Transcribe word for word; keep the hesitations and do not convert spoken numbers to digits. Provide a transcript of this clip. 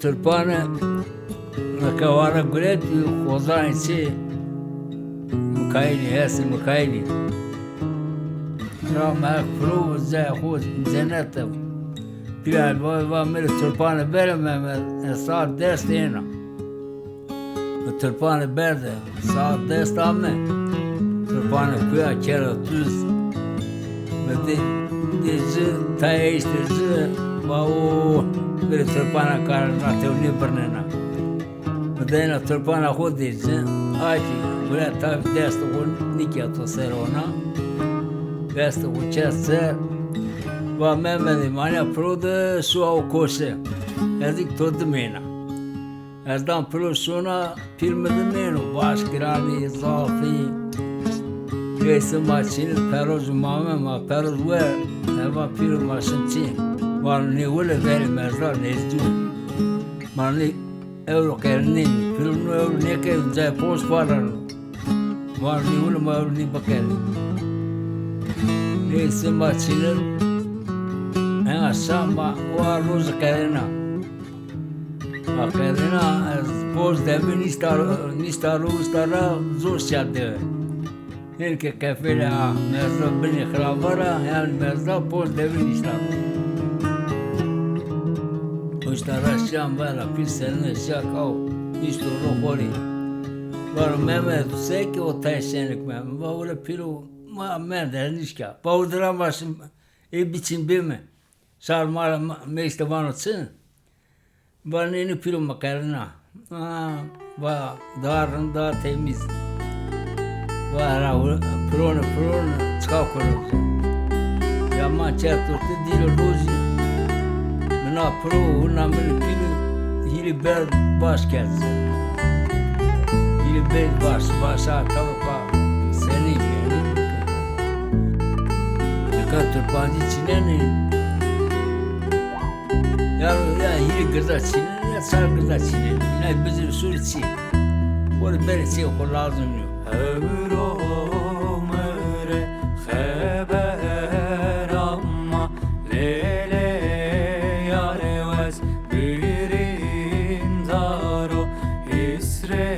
Turpane, neke ware guret, xozanê çê Mikaîlî, hesê Mikaîlî. Ra me piro ze xo cennet de. Pîra va, va mi rê turpane bere, Memed, e, saet des de êna. Mi turpane berde, saet des de ame. Turpane kuya kera tuz. Mi dê, dê ci, tayê eşte ci, va o, mi rê turpane kara na tew nêbirnena. Mi dayna turpana xo dê ci, a kî gure tabî destê xo nîkerd to ser ona. Destê xo kerd ser, va Memedê, ma nîya piro de şuwa o koşe. Ez kî to di mêna. Ez dan piro şona, pîl mi di nêno, baş giranî, zafî. Neyse ma çînî, peroj û mame ma, peroj we, eva pîl ma şin çî. Vano nêwile verê merza nêzdû. Ma nê ewro qerinî, pîl no ewro nêkerdî, cayê post varano. Vano nêwile ma ewro nê bikerî. Neyse ma çînî, ena şa ma o a rojî qerêna. Ma qedêna, ez poz devî nîşta, nîşta ro, usta ra zor şa de. Hên ke qefelê a merza binê xirava ra, yanî merza poz devî nîşta ro. Usta ra şîyan vera, pîl senine şîya kaw, nîşto ro xo rê. Varo Memed, tu se ke o tayê şenik me? Va wile pîlo ma mend, ez nîşka. Va o dira ma şin, ê biçin bê mi. Şar ma ra ma-, meşte vano çi? Va nê nê pîlo mi qerina. A, va daha rind, daha temîz. Va hera pirone, pirone, çiqa kuro. Ya ma çer tortî dîle rojî. Mi na piro, hurna mi rê pîlî, hîrî ber baş kerd. Hîrî ber baş, baş a tawa pa senî. Nika turpancî çînenî. Ya, ya hîrê girda çînenî, ya çar girda çînenî. Îna bizir sûr çî. Xo rê berê çê xo lazim nîyo. Ewro mi rê xeber ama, lê lê yarê wes birîndaro, hîsrê